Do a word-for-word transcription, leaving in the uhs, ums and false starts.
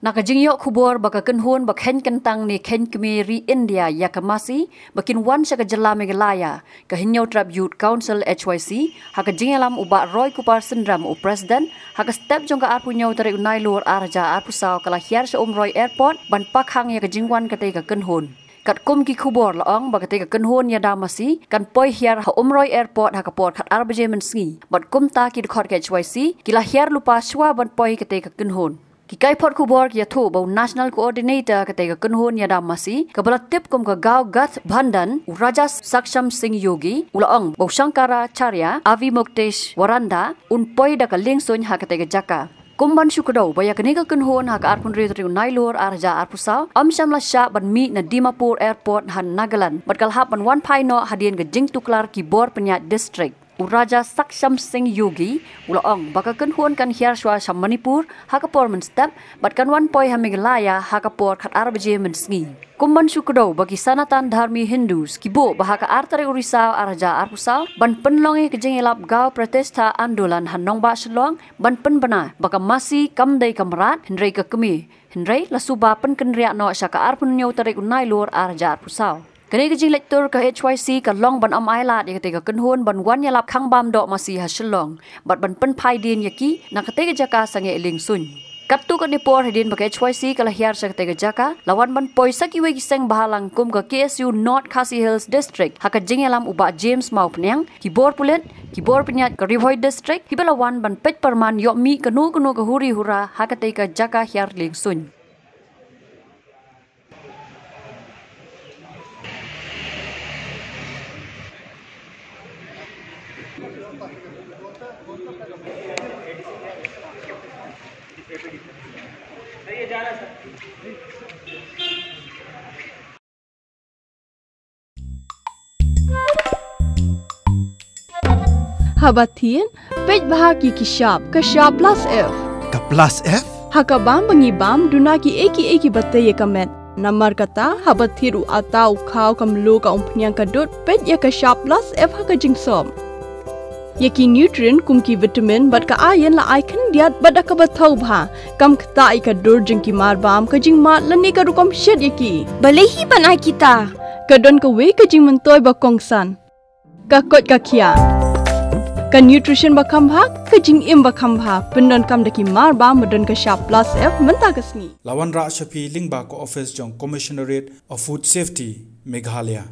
Na ka jingïoh khubor ba ka kynhun ba kheiñ kyntang ne kheiñ kmie ri India ïa ka masi ba kin wan sha ka jylla Meghalaya, ka Hynñiewtrep Youth Council H Y C, ha ka jingïalam u Bah Roy Kupar Syndram u President, ha ka step jong ka arphew hynñiew tarik u Nailur ar hajar arphew saw ka la hiar sha Umroi Airport ban pakhang ïa ka jingwan katei ka kynhun. Katkum ki khubor la ong ba katei ka kynhun ïada masi kan poi hiar ha Umroi Airport ha ka por khat ar baje mynsngi. Bad kumta ki dkhot ka H Y C ki la hiar lypa shuwa ban poi katei ka kynhun. Ki kaiphod khubor ki ïathuh ba u National Coordinator katei ka kynhun ïada masi kaba la tip kum ka Gaw Gath Bhandan, u Raja Saksham Singh Yogi, u la ong ba u Shankaracharya Avimuktesh Waranda un poi da ka liengsuiñ ha katei ka jaka. Kum ban shu kdew ba ïa kane ka kynhun ha ka arphew hynriew tarik u Nailur ar hajar arphew saw ym shym la shah ban mih na Dimapur Airport ha Nagaland bad ka la hap ban wan phai noh hadien ka jingtuklar ki bor pynïaid district. U Raja Saksham Singh Yogi u la ong ba ka kynhun kan hiar shuwa sha Manipur ha ka por mynstep bad kan wan poi ha Meghalaya ha ka por khat ar baje mynsngi. Kum ban shu kdew ba ki Sanatan Dharmi Hindus ki buh ba ha ka ar tarik u Risaw ar hajar arphew saw ban pynlong ïa ka jingïalap Gaw Pratishtha Andolan ha nongbah Shillong ban pynbna ba ka masi kam dei ka mrad hynrei ka kmie. Hynrei la suba pynkynriah noh sha ka arphew hynñiew tarik u Nailur ar hajar arphew saw. Kane ka jingleit tur ka H Y C ka long ban ym ailad ïa katei ka kynhun ban wan ïalap khangbam doh masi ha Shillong bad ban pynphai dien ïa ki na katei ka jaka sangeh liengsuiñ. Katto katne por hadien ba ka H Y C ka la hiar sha katei ka jaka, la wan ban poi sa kiwei ki seng bhalang kum ka K S U North Khasi Hills District ha ka jingïalam u Bah James Mawphniang, ki bor pulit, ki bor pynïaid ka Ri Bhoi District, kiba la wan ban peit pyrman ïoh mih kano kano ka huri hura ha katei ka jaka hiar liengsuiñ. Haba thied, peit bha ki ki shap, ka shap plus F. Ka plus F? Ha ka bam ba ngi bam, duna ki ei ki ei kiba tei ïa ka met. Namar kata, haba thied u atta u khaw ka mluh ka umphniang ka dud, peit ïa ka shap plus F ha ka jingsop. Ïa ki nutrient kum ki vitamin bad ka iron la ai khyndiat bad da kaba thaw bha. Kam ktah ïa ka dur jong ki mar bam, ka jingmad lane ka rukom shet ïa ki. Balei hi ban ai kita? Ka don kawei ka jingmyntoi ba kongsan. Ka koit ka khiah. Ka nutrition ba kham bha, ka jingim ba kham bha. Pyndonkam da ki mar bam ba don ka shap plus F mynta ka sngi. La wanrah sha phi lyngba ka office jong Commissionerate of Food Safety, Meghalaya.